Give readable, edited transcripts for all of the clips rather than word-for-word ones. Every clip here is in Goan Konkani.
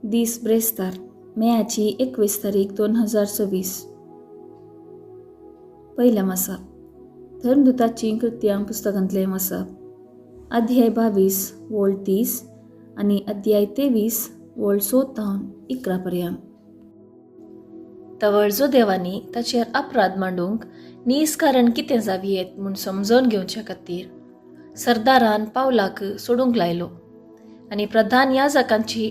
दीस ब्रेस्तार, मेयाची 21 तारीख 2024. पयलें वाचप धर्मदुताचीं कृत्यां पुस्तकांतलें वाचप, अध्याय 22 वोळ 30 आनी अध्याय 23 वोळ 6 तावन 11 पर्यंत. तवळ जोदेवांनी ताचेर अपराध मांडूंक नीस कारण कितें जावयेत म्हूण समजून घेवचे खातीर सरदारान पावलाक सोडूंक लायलो आनी प्रधान याजकांची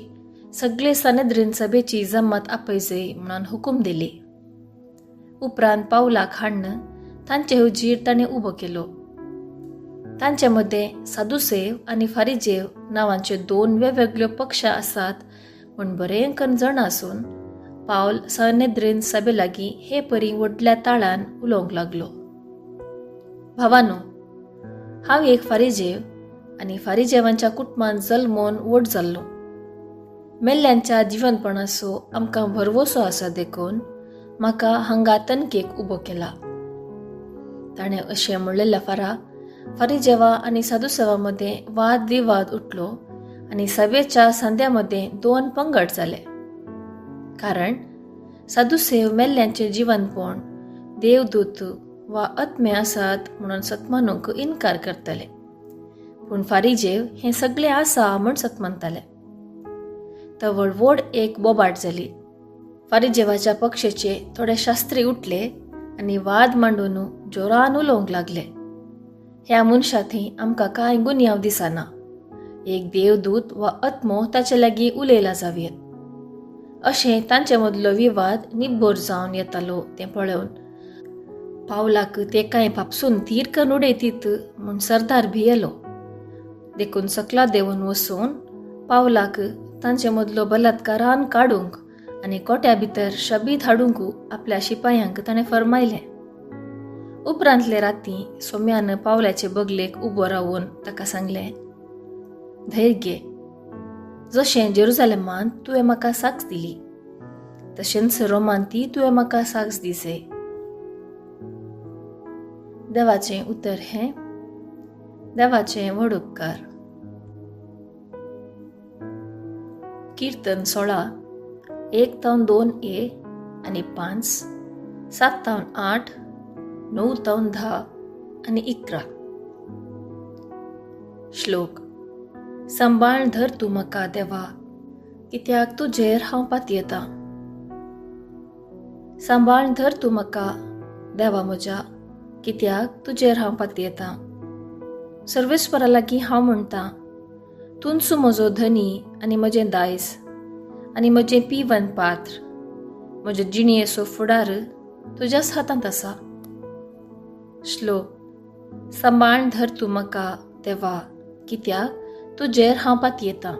सगळे सनेद्रीन सभेची जमात आपयजय म्हणून हुकूम दिली. उपरांत पावलाक हाडून तांचे हुजीर ताणें उबो केलो. तांचे मदें सादुसेव आनी फारिजेव नांवांचे दोन वेगवेगळ्यो पक्ष आसात म्हूण बरें करून जाणा आसून पावल सनेद्रीन सभे लागीं हे परी व्हडल्या ताळान उलोवंक लागलो. भावानो, हांव एक फारिजेव आनी फारिजेवांच्या कुटुंबांत जल्मोन व्हड जाल्लो. मेल्ल्यांच्या जिवनपणाचो आमकां भरवसो आसा देखून म्हाका हांगा तनकेक उबो केला. ताणें अशें म्हणलेल्या फारा फारिजेवा आनी सादुसेवा मदें वाद विवाद उठलो आनी सभेच्या सांद्या मदें दोन पंगड जाले. कारण सादुसेव मेल्ल्यांचें जिवनपण, देवदूत वा आत्मे आसात म्हणून सतमानूंक इनकार करतले, पूण फारिजेव हें सगळें आसा म्हूण सतमानताले. तवळ व्हड एक बोबाट जाली. फारिजेवाच्या पक्षेचे थोडे शास्त्री उठले आनी वाद मांडून जोरान उलोवंक लागले. ह्या मनशा थंय आमकां कांय गुन्यांव दिसना, एक देवदूत वा आत्मो ताचे लागीं उलयला जावयेत. अशें तांचे मदलो विवाद निब्बर जावन येतालो तें पळोवन पावलाक ते कांय फापसून थीर करून उडयतीत म्हूण सरदार भियेलो. देखून सकला देंवन वचून पावलाक तांचे मदलो बलात्कारान काडूंक आनी कोट्या भितर शबीत हाडूंक आपल्या शिपायांक ताणें फर्मायलें. उपरांतले राती सोम्यान पावलाचे बगलेक उबो रावन ताका सांगलें, धैर्य घे, जशें जेरुजालेमांत तुवें म्हाका साक्ष दिली तशेंच रोमांत ती तुवें म्हाका साक्ष दिसे. देवाचें उतर हें देवाचें व्हड उपकार. कीर्तन 16 1 तावन 2 ए आनी 5, 7 तावन 8, 9 तावन 10 आनी 11. श्लोक. सांबाळ धर तूं म्हाका देवा, कित्याक तुजेर हांव पातयेतां. सांबाळ धर तूं म्हाका देवा म्हज्या, कित्याक तुजेर हांव पातयेतां. सर्वेस्परा लागीं हांव म्हणटां, तूंच म्हजो धनी आनी म्हजें दायज आनी म्हजें पिवन पात्र. म्हजे जिणयेचो फुडार तुज्याच हातांत आसा. श्लोक. सांबाळ धर तूं म्हाका देवा, कित्याक तुजेर हांव पातयेतां.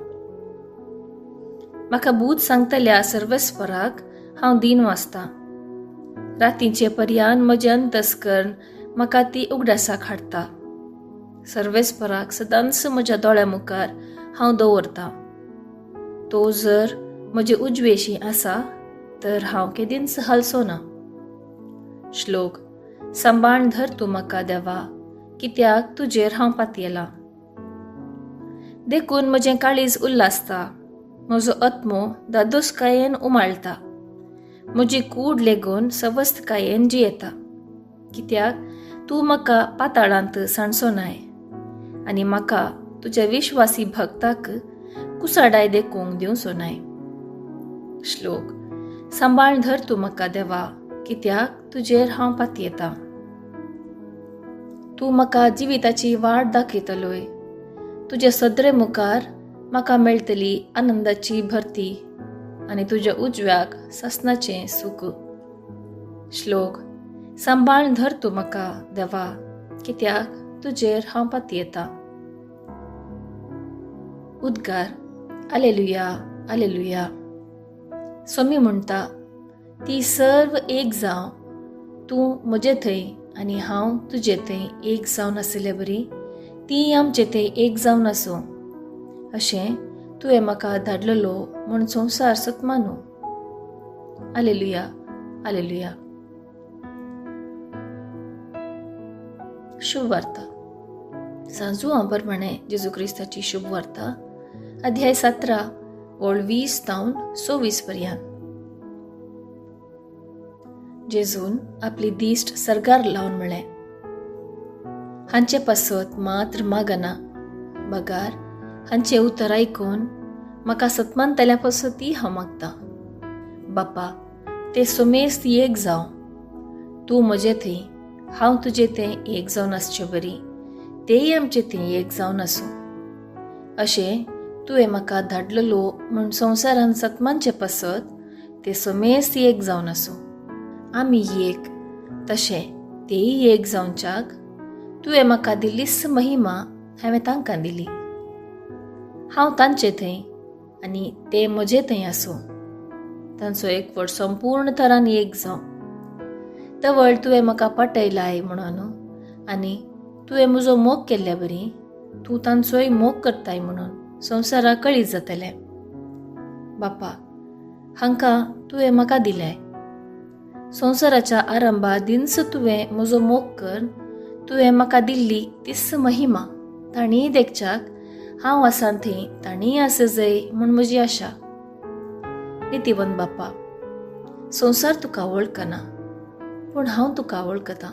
म्हाका भूत सांगतल्या सर्वेस्पराक हांव दीन वाचतां. रातीचे पर्यान म्हजें अंतस्कर्ण म्हाका ती उगडासाक हाडटा. सर्वेस्पराक सदांच म्हज्या दोळ्या मुखार हांव दवरतां. तो जर म्हजे उजवेशी आसा तर हांव केदींच हालचो ना. श्लोक. सांबाळ धर तूं म्हाका देवा, कित्याक तुजेर हांव पातयेलां. देखून म्हजें काळीज उल्हासता, म्हजो आत्मो दादोसकायेन उमाळटा, म्हजी कूड लेगून सवस्तकायेन जियेता. कित्याक तूं म्हाका पाताळांत सांडचो नाय आनी म्हाका तुज्या विश्वासी भक्ताक कुसाडाय देखूंक दिवचो नाय. श्लोक. सांबाळ धर तूं म्हाका देवा, कित्याक तुजेर हांव पातयेतां. तूं म्हाका जिविताची वाट दाखयतलोय, तुजे सदरे मुखार म्हाका मेळटली आनंदाची भरती आनी तुज्या उजव्याक सासणाचें सूख. श्लोक. सांबाळ धर तूं म्हाका देवा, कित्याक तुजेर हांव पातयेतां. उद्गार. आलेलुया, आलेलुया. सोमी म्हणटा, ती सर्व एक जावं, तूं म्हजे थंय आनी हांव तुजे थंय एक जावन आशिल्ले बरी ती आमचे थंय एक जावन आसूं, अशें तुवें म्हाका धाडलेलो म्हूण संवसार सतमानू. आलेलुया, आलेलुया. शुभ वार्ता. सांजू प्रमाणे जेजू क्रिस्ताची शुभ वार्ता, अध्याय 17 वळ 20 तावन 26 पर्यंत. जेजून आपली दिश्ट सर्गार लावन म्हळें, हांचे पासत मात्र मागना, बगार हांचें उतर आयकून म्हाका सतमानतल्या पासतूय हांव मागतां. बापा, ते सोमेस्त एक जावं, तूं म्हजे थंय हांव तुजे थंय एक जावन आसचे बरी तेय आमचे थंय एक जावन आसूं. अशें तुवें म्हाका धाडलेलो म्हूण संवसारान सतमानचे पासत ते सोमेस्त एक जावन आसूं. आमी एक तशें तेय एक जावच्याक तुवें म्हाका दिल्लीच महिमा हांवें तांकां दिली. हांव तांचे थंय आनी ते म्हजे थंय आसूं, तांचो एकवट संपूर्ण थरान एक जावं. तवळ तुवें म्हाका पाटयलाय म्हणून आनी तुवें म्हजो मोग केल्ल्या बरी तूं तांचोय मोग करताय म्हणून संवसाराक कळीत जातलें. बापा, हांकां तुवें म्हाका दिलाय. संवसाराच्या आरंभा दिनस तुवें म्हजो मोग कर, तुवें म्हाका दिल्ली तीच महिमा तांणीय देखच्याक हांव आसा थंय तांणीय आसा जाय म्हूण म्हजी आशा. नितीवंत बापा, संवसार तुका वळखना, पूण हांव तुका वळखतां.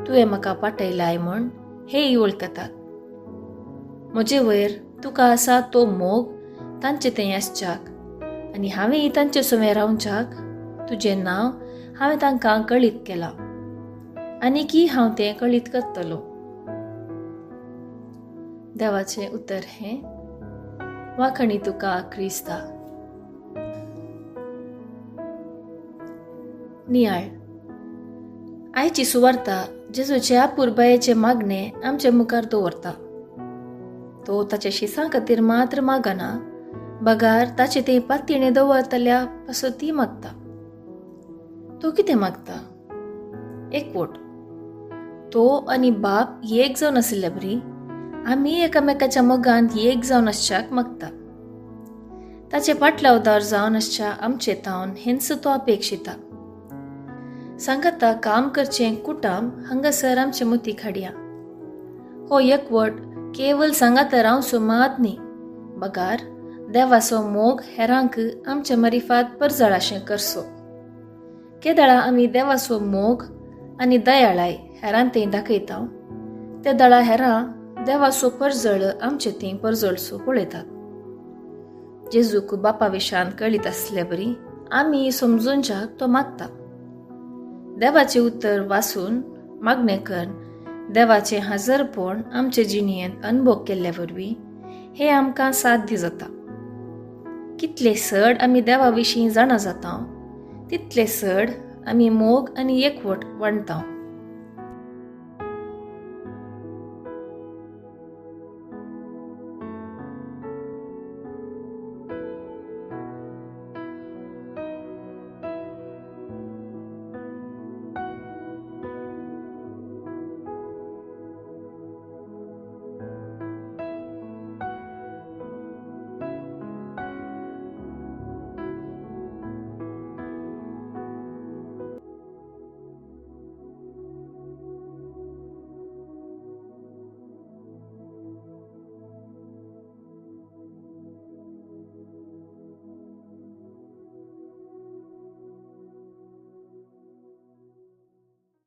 तुवें म्हाका पाटयलाय म्हूण हेय वळखतात. म्हजे वयर तुका आसा तो मोग तांचे थंय आसच्याक आनी हांवेंय तांचे सवें रावच्याक तुजें नांव हांवें तांकां कळीत केलां, आनीकय हांव तें कळीत करतलो. देवाचें उतर हें. वाखणी तुका क्रिस्ता. नियाळ. आयची सुवार्ता जेजूचे अपुरबायेचे मागणे आमचे मुखार दवरता. तो ताच्या शिसां खातीर मात्र मागना, बगार ताचे ते पातिणे दवरतल्या पासतूय मागता. तो कितें मागता? एकवट. तो आनी बाप एक जावन आशिल्ल्या बरी आमी एकामेकाच्या मोगांत एक जावन आसच्याक मागता. ताचे पाटलावदार जावन आसच्या आमचे तावन हेंच तो अपेक्षिता. सांगाता काम करचें कुटाम हांगासर आमचे मतीक हाडया. हो एकवट केवल सांगाता रावचो मात न्ही, बगार देवाचो मोग हेरांक आमच्या मरिफात परजळाशें करचो. केदळा आमी देवाचो मोग आनी दयाळाय हेरां थंय दाखयता, ते दळा हेरां देवाचो परजळ आमचे थंय परजळचो पळयतात. जेजूक बापा विशान कळीत आसले बरी आमी समजूनच्याक तो मागता. देवाचें उतर वाचून मागणें कर देवाचें हाजरपण आमचे जिणेंत अनुभव केल्ल्या वरवीं हें आमकां साध्य जाता. कितले चड आमी देवा विशीं जाणा जाता तितले चड आमी मोग आनी एकवट वांटता.